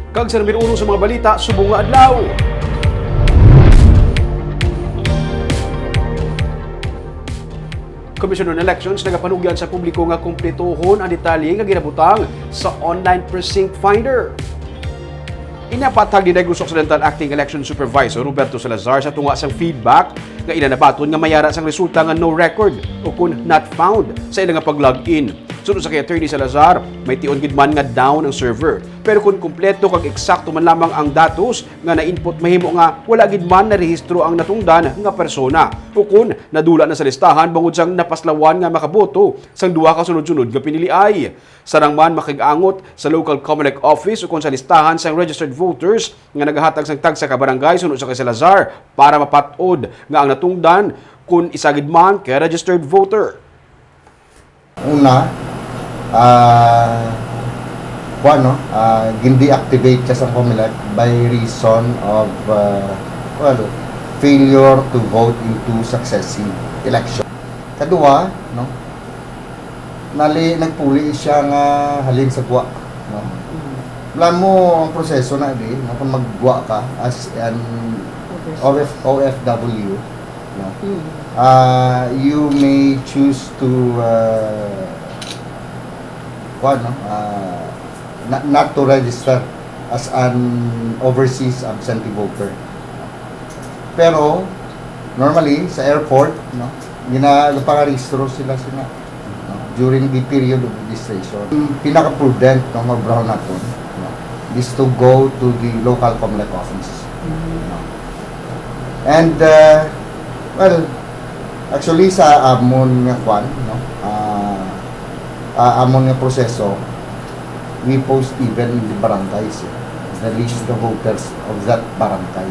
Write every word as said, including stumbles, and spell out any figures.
Kag sa numero uno sa mga balita subong nga adlaw, Commission on Elections nagapanugyan sa publiko nga kumpletohon ang detalye nga ginabutang sa online precinct finder. Inapatag ni Negros Occidental Acting Election Supervisor Roberto Salazar sa tunga sang feedback nga ila nabaton nga may ara sang resulta nga no record o kon not found sa ila nga pag-log in. Suno sa kay Attorney Salazar, may tion gid man nga down ang server. Pero kung kumpleto kag eksakto man lamang ang datos nga na-input, mahimo nga wala gid man narehistro ang natungdan nga persona, ukon nadula na sa listahan bangod sang napaslawan nga makaboto sang duha ka sunod-sunod nga piniliay. Sarang man makig-angot sa local Comelec office ukon sa listahan sang registered voters nga nagahatag sang tagsa ka barangay suno sa kay Salazar para mapat-od nga ang natungdan kun isa gid man kay registered voter. Una, ah, kuwan, no? Ah, gin-deactivate siya sa Comelec by reason of, ah, well, failure to vote in two successive election. Kaduha, no? Nali, nagpuli siya nga halin sa gwa, no? Alam mo ang proseso na di, no? Kung maggwa ka as an O F, O F W, no? Mm. Uh, you may choose to uh, kuwan, no? Uh, not, not to register as an overseas absentee voter. Pero normally sa airport, no, gina nagapangarehistro sila sila, no, during the period of registration. Ang pinaka-prudent, no, nga obrahon naton, no, is to go to the local Comelec office. No? And, uh, well, actually sa amon nga kwan, no? Ah, ah, amon nga proseso, we post even in the barangays, eh, the list of voters of that barangay.